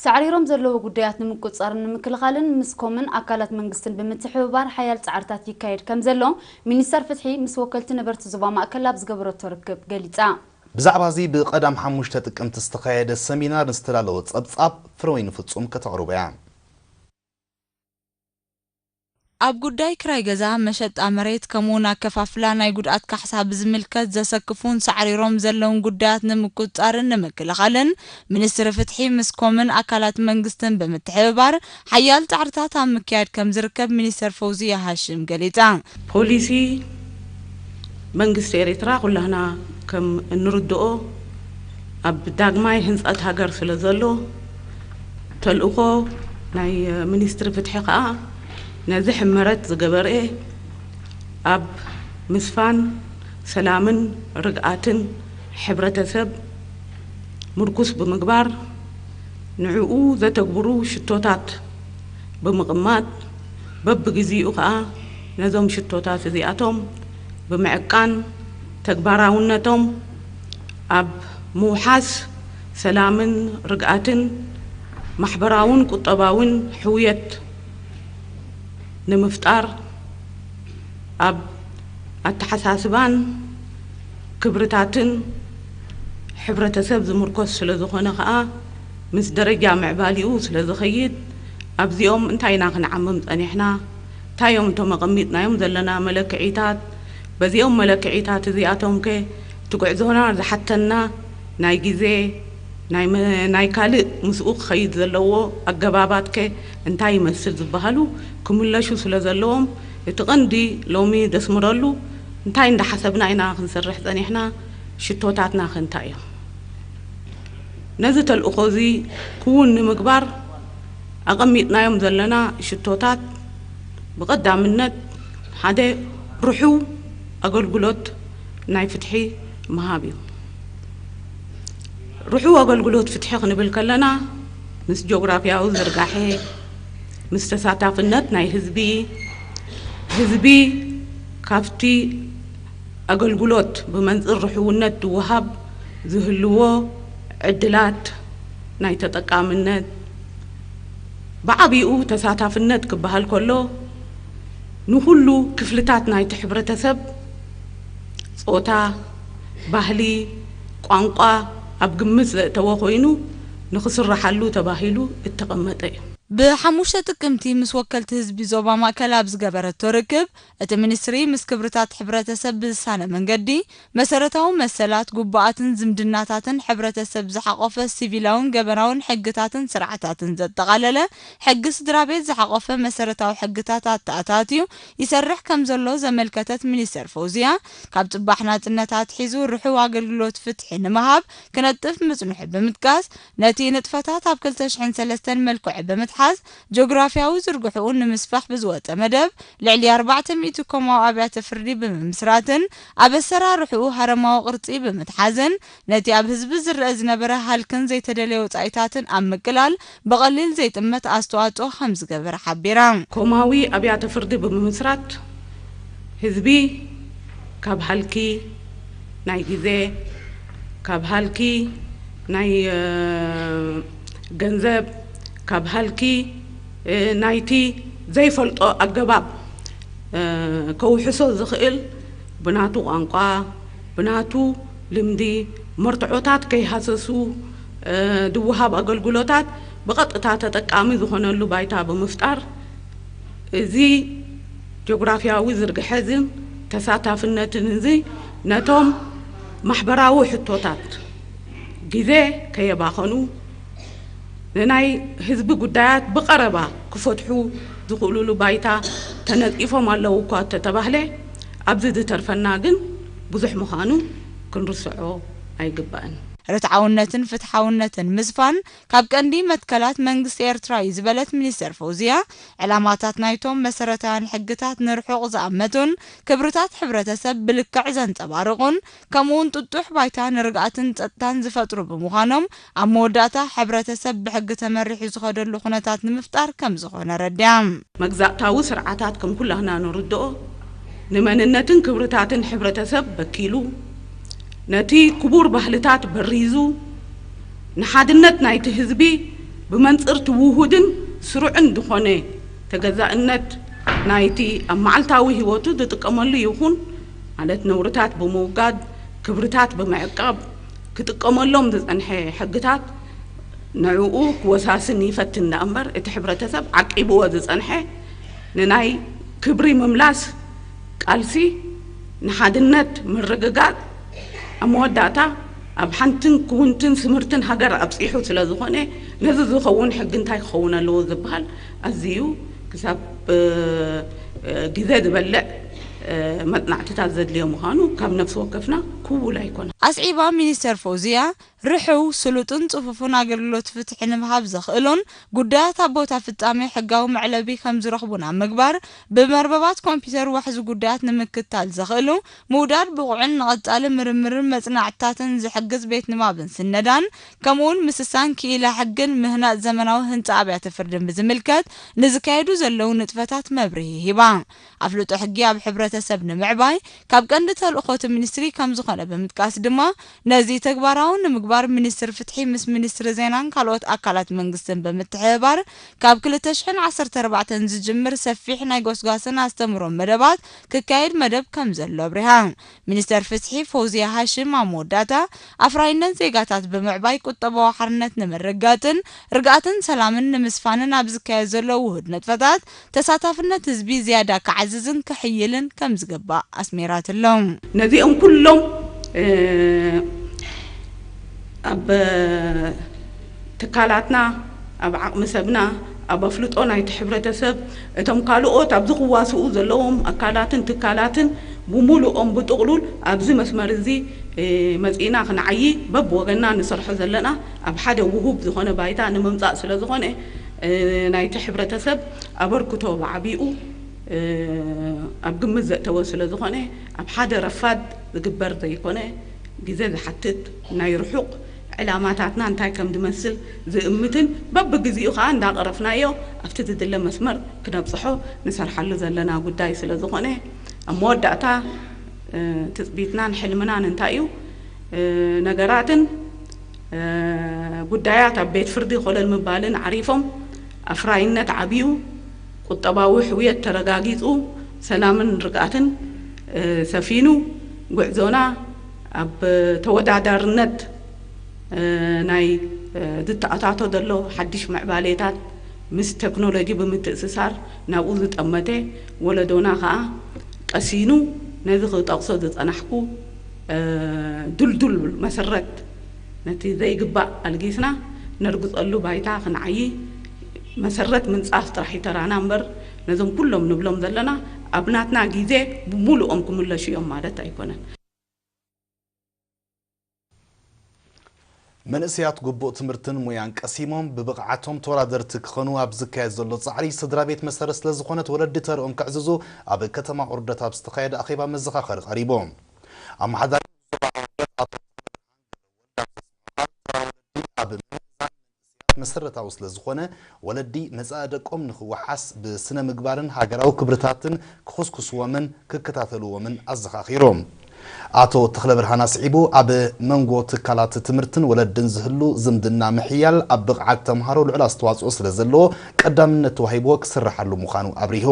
ሳዕሪሮም ዘለዉ ጉዳያት ንምቁጽጻርን ንምክልኻልን ምስ ኮምን ኣካላት መንግስትን ብምትሕብባር ሓያል ጻዕርታት ይካየድ ከም ዘሎ ሚኒስተር ፍትሒ ምስ ወከልቲ ነበርቲ ዞባ ማእከል ኣብ ዝገበረቶ ርክብ ገሊጻ። ብዛዕባ እዚ ብቐዳም ሓሙሽተ ጥቅምቲ ዝተኻየደ ሰሚናር ዝተዳለወ ጸብጻብ ፍረወይኒ ፍጹም ከተቕርቦ እያ። ኣብ ጉዳይ ክራይ ገዛ፣ መሸጣ መሬት፣ ከምኡውን ኣከፋፍላ ናይ ጉድኣት ካሕሳ ብዝምልከት ዘሰክፉን ሳዕሪሮም ዘለውን ጉዳያት ንምቁጽጻርን ንምክልኻልን፣ ሚኒስትሪ ፍትሒ ምስ ኮምን ኣካላት መንግስትን ብምትሕብባር ሓያል ጻዕርታት ኣብ ምክያድ ከም ዝርከብ ሚኒስተር ፈውዝያ ሃሽም ገሊጻ። ፖሊሲ መንግስቲ ኤርትራ ኩላህና ከም እንርድኦ ኣብ ዳግማይ ህንጸት ሃገር ስለ ዘሎ፣ ተልእኾ ናይ ሚኒስትሪ ፍትሒ ከኣ ነዚ ሕመረት ዝገበረ ኣብ ምስፋን ሰላምን ርግኣትን ሕብረተሰብ ምርኩስ ብምግባር፣ ንዕኡ ዘተግብሩ ሽቶታት ብምቕማጥ፣ በብግዚኡ ከኣ ነዞም ሽቶታት እዚኣቶም ብምዕቃን፣ ተግባራውነቶም ኣብ ምውሓስ ሰላምን ርግኣትን፣ ማሕበራውን ቁጠባውን ሕውየት ንምፍጣር፣ ኣብ ኣተሓሳስባን ክብርታትን ሕብረተሰብ ዝምርኮስ ስለ ዝኾነ ከኣ፣ ምስ ደረጃ ምዕባሊኡ ስለ ዝኸይድ፣ ኣብዚኦም እንታይ ኢና ክንዓምም ጸኒሕና? እንታይ እዮም እቶም ኣቐሚጥናዮም ዘለና መለክዒታት? በዚኦም መለክዒታት እዚኣቶም ከ እቲ ጉዕዞና ዝሓተና ናይ ግዜ፣ ናይ መ-፣ ናይ ካልእ ምስኡ ክኸይድ ዘለዎ ኣገባባት ከ እንታይ ይመስል ዝበሃሉ ክምለሹ ስለ ዘለዎም፣ እቲ ቀንዲ ሎሚ ዘስምረሉ እንታይ እንዳሓሰብና ኢና ክንሰርሕ ጸኒሕና? ሽቶታትና ከ እንታይ እዮም? ነዚ ተልእኾ እዚ ክውን ንምግባር ኣቐሚጥናዮም ዘለና ሽቶታት ብቐዳምነት ሓደ ርሑው ኣገልግሎት ናይ ፍትሒ ምሃብ እዩ። ርሑው ኣገልግሎት ፍትሒ ክንብል ከለና ምስ ጂኦግራፍያዊ ዝርጋሐ፣ ምስ ተሳታፍነት ናይ ህዝቢ፣ ህዝቢ ካብቲ ኣገልግሎት ብመንጽር ርሑውነት ዝወሃብ ዝህልዎ ዕድላት ናይ ተጠቃምነት፣ ብዓቢኡ ተሳታፍነት ክበሃል ከሎ፣ ንኹሉ ክፍልታት ናይቲ ሕብረተሰብ፣ ጾታ፣ ባህሊ፣ ቋንቋ ኣብ ግምት ዘእተወ ኮይኑ፣ ንኽስረሓሉ ተባሂሉ እተቐመጠ እዩ። ብሓሙሽተ ጥቅምቲ ምስ ወከልቲ ህዝቢ ዞባ ማእከል ኣብ ዝገበረቶ ርክብ፣ እቲ ሚኒስትሪ ምስ ክብርታት ሕብረተሰብ ብዝሳነ መንገዲ፣ መሰረታዊ መሰላት፣ ግቡኣትን ዝምድናታትን ሕብረተሰብ ዝሓቖፈ ሲቪላውን ገበራውን ሕግታትን ስርዓታትን ዘጠቓለለ፣ ሕጊ ስድራ ቤት ዝሓቖፈ መሰረታዊ ሕግታት ኣተኣታትዩ ይሰርሕ ከም ዘሎ ዘመልከተት ሚኒስተር ፈውዝያ፣ ካብ ጽባሕ ናጽነት ኣትሒዙ ርሑው ኣገልግሎት ፍትሒ ንምሃብ ክነጥፍ ምጽንሑ ብምጥቃስ፣ ነቲ ንጥፈታት ኣብ ክልተ ሽሕን ሰለስተን መልክዑ ብምትሓዝ፣ ጂኦግራፍያዊ ዝርግሕኡ ንምስፋሕ ብዝወጸ መደብ፣ ልዕሊ ኣርባዕተ ሚእቲ ኮማዊ ኣብያተ ፍርዲ ብምምስራትን ኣብ ኣሰራርሕኡ ሃረማዊ ቅርጺ ብምትሓዝን፣ ነቲ ኣብ ህዝቢ ዝረአ ዝነበረ ሃልክን ዘይተደለየ ወጻኢታትን ኣብ ምቅላል ብቐሊል ዘይጥመት ኣስተዋጽኦ ከም ዝገበረ ሓቢራ። ኮማዊ ኣብያተ ፍርዲ ብምምስራት፣ ህዝቢ ካብ ሃልኪ ናይ ግዜ፣ ካብ ሃልኪ ናይ፣ እ፣ ገንዘብ፣ ካብ ሃልኪ፣ እ፣ ናይቲ ዘይፈልጦ ኣገባብ፣ እ፣ ከውሕሶ ዝኽእል ብናቱ ቋንቋ፣ ብናቱ ልምዲ፣ መርትዖታት ከይሃሰሱ፣ እ፣ ዝወሃብ ኣገልግሎታት ብቐጥታ ተጠቃሚ ዝኾነሉ ባይታ ብምፍጣር፣ እዚ ጂኦግራፍያዊ ዝርግሐ እዝን ተሳታፍነትን እዚ ነቶም ማሕበራዊ ሕቶታት ግዜ ከየባኸኑ፣ ንናይ ህዝቢ ጉዳያት ብቐረባ ክፈትሑ ዝኽእሉሉ ባይታ ተነጺፎም ኣለዉ እኳ እንተተባህለ፣ ኣብዚ ዝተርፈና ግን ብዙሕ ምዃኑ ክንርስዖ ኣይግባእን። ርትዓውነትን ፍትሓውነትን ምስፋን ካብ ቀንዲ መትከላት መንግስቲ ኤርትራ እዩ ዝበለት ሚኒስተር ፈውዝያ፣ ዕላማታት ናይቶም መሰረታውያን ሕግታት ንርሑቕ ዝኣመቱን ክብርታት ሕብረተሰብ ብልክዕ ዘንጸባርቑን፣ ከምኡውን ጥጡሕ ባይታ ንርግኣትን ጸጥታን ዝፈጥሩ ብምዃኖም፣ ኣብ መወዳእታ ሕብረተሰብ ብሕጊ ተመሪሑ ዝኸደሉ ኩነታት ንምፍጣር ከም ዝኾነ ኣረዲኣ። መግዛእታዊ ስርዓታት ከም ኩላህና ንርድኦ፣ ንመንነትን ክብርታትን ሕብረተሰብ በኪሉ፣ ነቲ ክቡር ባህልታት በሪዙ፣ ንሓድነት ናይቲ ህዝቢ ብመንጽር እቲ ውሁድን ስሩዕን ዝኾነ ተገዛእነት ናይቲ ኣብ መዓልታዊ ህይወቱ ዝጥቀመሉ ይኹን፣ ማለት ነውርታት ብምውጋድ፣ ክብርታት ብምዕቃብ፣ ክጥቀመሎም ዝጸንሐ ሕግታት ንዕኡ ክወሳስን ይፈትን ደኣ እምበር፣ እቲ ሕብረተሰብ ዓቂብዎ ዝጸንሐ ንናይ ክብሪ ምምላስ ቃልሲ፣ ንሓድነት ምርግጋጽ፣ ኣብ መወዳእታ ኣብ ሓንትን ክውንትን ስምርትን ሃገር ኣብጺሑ ስለ ዝኾነ፣ ነዚ ዝኸውን ሕጊ እንታይ ክኸውን ኣለዎ ዝበሃል ኣዝዩ ክሳብ፣ እ፣ እ፣ ግዜ ዝበልዕ፣ እ፣ መጽናዕትታት ዘድልዮ ምዃኑ ካብ ነፍሲ ወከፍና ክውል ኣይኮነን። ኣስዒባ ሚኒስተር ፈውዝያ፣ ርሑው፣ ስሉጥን ጽፉፍን ኣገልግሎት ፍትሒ ንምሃብ ዘኽእሉን ጉዳያት ኣብ ቦታ ፍጻሜ ሕጋዊ መዕለቢ ከም ዝረኽቡን ኣብ ምግባር፣ ብመርበባት ኮምፒውተር ዋሕዚ ጉዳያት ንምክታል ዘኽእሉ ምውዳድ ብቑዕን ንቐጻሊ ምርምርን መጽናዕትታትን ዝሕግዝ ቤት ንባብን ስነዳን፣ ከምኡውን ምስሳን ክኢላ ሕግን ምህናጽ ዘመናዊ ህንጻ ኣብያተ ፍርድን ብዝምልከት ንዝካየዱ ዘለዉ ንጥፈታት መብርሂ ሂባ። ኣፍልጦ ሕጊ ኣብ ሕብረተሰብ ንምዕባይ ካብ ቀንዲ ተልእኾ እቲ ሚኒስትሪ ከም ዝኾነ ብምጥቃስ ድማ፣ ነዚ ተግባራዊ ንምግባር ሚኒስትር ፍትሒ ምስ ሚኒስትሪ ዜናን ካልኦት ኣካላት መንግስትን ብምትሕብባር ካብ ክልተ ሽሕን ዓሰርተ ኣርባዕተን ዝጅምር ሰፊሕ ናይ ጎስጓስን ኣስተምህሮን መደባት ክካየድ መደብ ከም ዘሎ ኣብሪሃ። ሚኒስተር ፍትሒ ፈውዝያ ሃሽም ኣብ መወዳእታ፣ ኣፍራይነት ዜጋታት ብምዕባይ ቁጠባዊ ሓርነት ንምርግጋጽን ርግኣትን ሰላምን ንምስፋንን ኣብ ዝካየድ ዘሎ ውሁድ ንጥፈታት ተሳታፍነት ህዝቢ ዝያዳ ክዓዝዝን ክሕይልን ከም ዝግባእ ኣስሚራትሎም። ነዚኦም ኩሎም፣ እ፣ ኣብ ትካላትና፣ ኣብ ዓቕሚ ሰብና፣ ኣብ ኣፍልጦ ናይቲ ሕብረተሰብ፣ እቶም ካልኦት ኣብዚ ክዋስኡ ዘለዎም ኣካላትን ትካላትን ብምሉኦም ብጥቕሉል ኣብዚ መስመር እዚ፣ እ፣ መጺእና ክንዓዪ በብወገንና ንሰርሖ ዘለና ኣብ ሓደ ውሁብ ዝኾነ ባይታ ንምምጻእ ስለ ዝኾነ፣ እ፣ ናይቲ ሕብረተሰብ ኣበርክቶ ብዓቢኡ፣ እ፣ ኣብ ግምት ዘእተወ ስለ ዝኾነ፣ ኣብ ሓደ ረፋድ ዝግበር ዘይኮነ፣ ግዜ ዝሓትት፣ ናይ ርሑቕ ዕላማታትና እንታይ ከም ዝመስል ዝእምትን በብግዜኡ ከኣ እንዳቐረፍናዮ ኣብቲ ዝድለ መስመር ክነብጽሖ ንሰርሓሉ ዘለና ጉዳይ ስለ ዝኾነ፣ ኣብ መወዳእታ፣ እ፣ ትጽቢትናን ሕልምናን እንታይ እዩ? እ፣ ነገራትን፣ እ፣ ጉዳያት ኣብ ቤት ፍርዲ ኮለል ምባልን ዓሪፎም፣ ኣፍራይነት ዓብዩ፣ ቁጠባዊ ሕውየት ተረጋጊጹ፣ ሰላምን ርግኣትን፣ እ፣ ሰፊኑ፣ ጉዕዞና ኣብ ተወዳዳርነት፣ እ፣ ናይ፣ እ፣ ዝተኣታቶ ዘሎ ሓድሽ ምዕባሌታት ምስ ቴክኖሎጂ ብምትእስሳር ናብኡ ዝጠመተ ወለዶና ከኣ ቀሲኑ ነዚ ክጠቕሶ ዝጸናሕኩ፣ እ፣ ድልዱል መሰረት ነቲ ዘይግባእ ኣልጊስና ነርግጸሉ ባይታ ክንዓዪ መሰረት ምንጻፍ ጥራሕ እዩ ተራና እምበር፣ ነዞም ኩሎም ንብሎም ዘለና ኣብ ናትና ግዜ ብምሉኦም ክምለሹ እዮም ማለት ኣይኮነን። መንእሰያት ግቡእ ትምህርትን ሞያን ቀሲሞም ብብቕዓቶም ተወዳደርቲ ክኾኑ ኣብ ዝካየድ ዘሎ ጻዕሪ፣ ስድራ ቤት መሰረት ስለ ዝኾነት ወለዲ ተርኦም ከዕዝዙ ኣብ ከተማ ኦርደት ኣብ ዝተኻየደ ኣኼባ መዘኻኸሪ ቀሪቡ። ኣመሓዳሪ ዞባ ኦርደት ኣቶ ተኽለ ብርሃን ገብረወልድ ኣብ ዘስምዖ ቃል፣ ተራ ወለዲ ኣብ ምምእዛን መንእሰያት መሰረታዊ ስለ ዝኾነ፣ ወለዲ መጻኢ ደቆም ንኽወሓስ ብስነ ምግባርን ሃገራዊ ክብርታትን ክኹስኩስዎምን ክከታተልዎምን ኣዘኻኺሩ። ኣቶ ተኽለ ብርሃን ኣስዒቡ፣ ኣብ መንጎ ትካላት ትምህርትን ወለድን ዝህሉ ዝምድና ምሕያል ኣብ ብቕዓት ተምሃሮ ልዑል ኣስተዋጽኦ ስለ ዘለዎ ቀዳምነት ተዋሂብዎ ክስርሓሉ ምዃኑ ኣብሪሁ።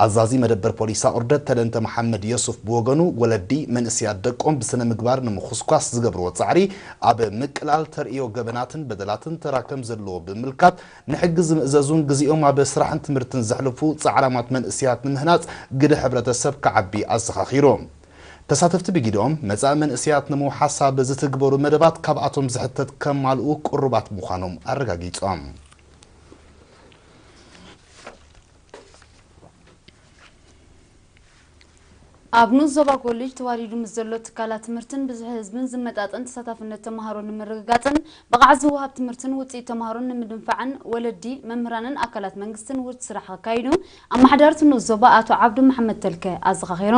ኣዛዚ መደበር ፖሊስ ኣቑርደት ተለንተ መሓመድ የሱፍ ብወገኑ፣ ወለዲ መንእሰያት ደቆም ብስነ ምግባር ንምኹስኳስ ዝገብርዎ ጻዕሪ ኣብ ምቅላል ተርእዮ ገበናትን በደላትን ተራ ከም ዘለዎ ብምምልካት፣ ንሕጊ ዝምእዘዙን ግዜኦም ኣብ ስራሕን ትምህርትን ዘሕልፉ ጻዕራማት መንእሰያት ንምህናጽ ግደ ሕብረተሰብ ክዓቢ ኣዘኻኺሩ። ተሳተፍቲ ብጊደኦም፣ መጻኢ መንእሰያት ንምውሓስ ኣብ ዝትግበሩ መደባት ካብኣቶም ዝሕተት ከማልኡ ቅሩባት ምዃኖም ኣረጋጊጾም። ኣብ ንኡስ ዞባ ኮሌጅ ተዋዲዱ ምስ ዘሎ ትካላት ትምህርትን ብዝሒ ህዝብን ዝመጣጠን ተሳታፍነት ተምሃሮ ንምርግጋጽን ብቕዓት ዝወሃብ ትምህርትን ውጽኢት ተምሃሮን ንምድንፋዕን ወለዲ፣ መምህራንን ኣካላት መንግስትን ውርድ ስራሕ ኣካይዱ ኣመሓዳሪ እቲ ንኡስ ዞባ ኣቶ ዓብዱ መሓመድ ተልከ ኣዘኻኺሩ።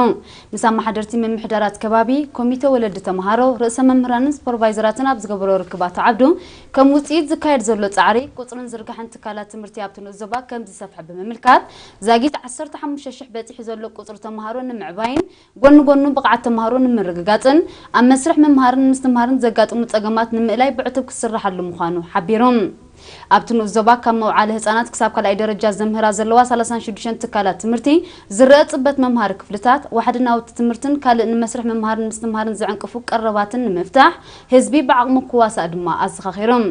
ምስ ኣመሓደርቲ ምምሕዳራት ከባቢ፣ ኮሚተ ወለዲ ተምሃሮ፣ ርእሰ መምህራንን ሱፐርቫይዘራትን ኣብ ዝገበሮ ርክብ ኣቶ ዓብዱ፣ ከም ውጽኢት ዝካየድ ዘሎ ጻዕሪ ቁጽርን ዝርጋሐን ትካላት ትምህርቲ ኣብቲ ንኡስ ዞባ ከም ዝሰፍሐ ብምምልካት፣ ዛጊት ዓሰርተ ሓሙሽተ ሽሕ በጺሑ ዘሎ ቁጽሪ ተምሃሮ ንምዕባይን ጎኒ ጎኑ ብቕዓት ተምሃሮ ንምርግጋጽን ኣብ መስርሕ ምምሃርን ምስትምሃርን ዘጋጥሙ ጸገማት ንምእላይ ብዕቱብ ክስርሓሉ ምዃኑ ሓቢሩ። ኣብቲ ንኡስ ዞባ ካብ መውዓሊ ህጻናት ክሳብ ካልኣይ ደረጃ ዘምህራ ዘለዋ ሰላሳን ሽዱሽተን ትካላት ትምህርቲ ዝረአ ጽበት መምሃሪ ክፍልታት፣ ዋሕዲ ናውቲ ትምህርትን ካልእ ንመስርሕ ምምሃርን ምስትምሃርን ዘዕንቅፉ ቀረባትን ንምፍታሕ ህዝቢ ብዓቕሙ ክዋሳእ ድማ ኣዘኻኺሮም።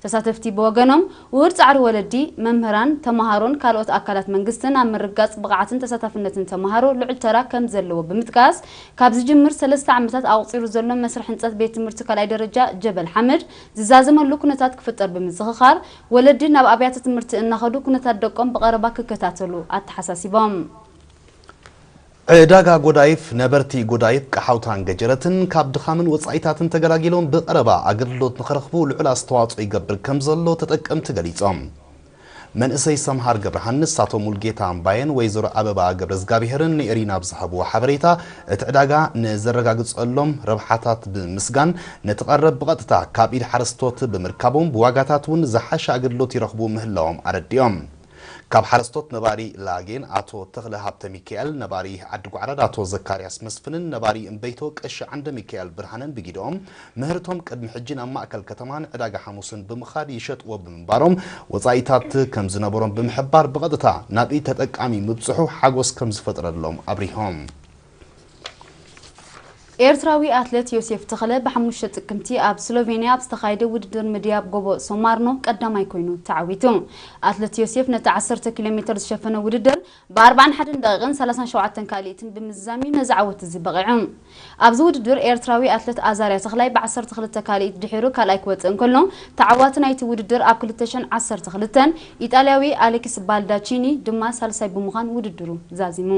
ተሳተፍቲ ብወገኖም ውሁድ ጻዕሪ ወለዲ፣ መምህራን፣ ተመሃሮን ካልኦት ኣካላት መንግስትን ኣብ ምርጋጽ ብቕዓትን ተሳታፍነትን ተመሃሮ ልዑል ተራ ከም ዘለዎ ብምጥቃስ ካብ ዝጅምር ሰለስተ ዓመታት ኣቑጺሩ ዘሎ መስርሕ ህንጸት ቤት ትምህርቲ ካልኣይ ደረጃ ጀበል ሓመድ ዝዛዘመሉ ኩነታት ክፍጠር ብምዝኽኻር፣ ወለዲ ናብ ኣብያተ ትምህርቲ እናኸዱ ኩነታት ደቆም ብቐረባ ክከታተሉ ኣተሓሳሲቦም። ዕዳጋ ጎዳይፍ ነበርቲ ጎዳይፍ ቀሓውታን ገጀረትን ካብ ድኻምን ወጻኢታትን ተገላጊሎም ብቐረባ ኣገልግሎት ንኽረኽቡ ልዑል ኣስተዋጽኦ ይገብር ከም ዘሎ ተጠቀምቲ ገሊጾም። መንእሰይ ሰምሃር ገብረሃንስ፣ ኣቶ ሙልጌታ ኣምባየን ወይዘሮ ኣበባ ገብረዝጋብሄርን ንኤሪና ብዝሃብዎ ሓበሬታ፣ እቲ ዕዳጋ ንዘረጋግጸሎም ረብሓታት ብምስጋን፣ ነቲ ቀረብ ብቐጥታ ካብ ኢድ ሓረስቶት ብምርካቦም ብዋጋታት እውን ዝሓሸ ኣገልግሎት ይረኽቡ ምህላዎም ኣረዲኦም። ካብ ሓረስቶት ነባሪ ላጌን ኣቶ ተኽለ ሃብተ ሚካኤል፣ ነባሪ ዓዲ ጓዕራድ ኣቶ ዘካርያስ መስፍንን ነባሪ እምበይቶ ቀሺ ዓንደ ሚካኤል ብርሃነን ብጊደኦም፣ ምህርቶም ቅድሚ ሕጂ ናብ ማእከል ከተማን ዕዳጋ ሓሙስን ብምኻድ ይሸጥዎ ብምንባሮም፣ ወጻኢታት ከም ዝነበሮም ብምሕባር፣ ብቐጥታ ናብ ኢድ ተጠቃሚ ምብጽሑ ሓጎስ ከም ዝፈጥረሎም ኣብሪሆም። ኤርትራዊ ኣትሌት ዮሴፍ ተኽለ ብሓሙሽተ ጥቅምቲ ኣብ ስሎቬንያ ኣብ ዝተኻየደ ውድድር ምድያብ ጎቦ ሶማርኖ ቀዳማይ ኮይኑ ተዓዊቱ። ኣትሌት ዮሴፍ ነቲ ዓሰርተ ኪሎ ሜትር ዝሸፈነ ውድድር ብ ኣርብዓን ሓደን ደቂቕን ሰላሳን ሸውዓተን ካልኢትን ብምዝዛም እዩ ነዚ ዓወት እዚ በቒዑ። ኣብዚ ውድድር ኤርትራዊ ኣትሌት ኣዛርያ ተኽላይ ብ ዓሰርተ ክልተ ካልኢት ድሒሩ ካልኣይ ክወጽእ እንከሎ፣ ተዓዋቲ ናይቲ ውድድር ኣብ ክልተ ሽሕን ዓሰርተ ክልተን ኢጣልያዊ ኣሌክስ ባልዳቺኒ ድማ ሳልሳይ ብምዃን ውድድሩ ዛዚሙ።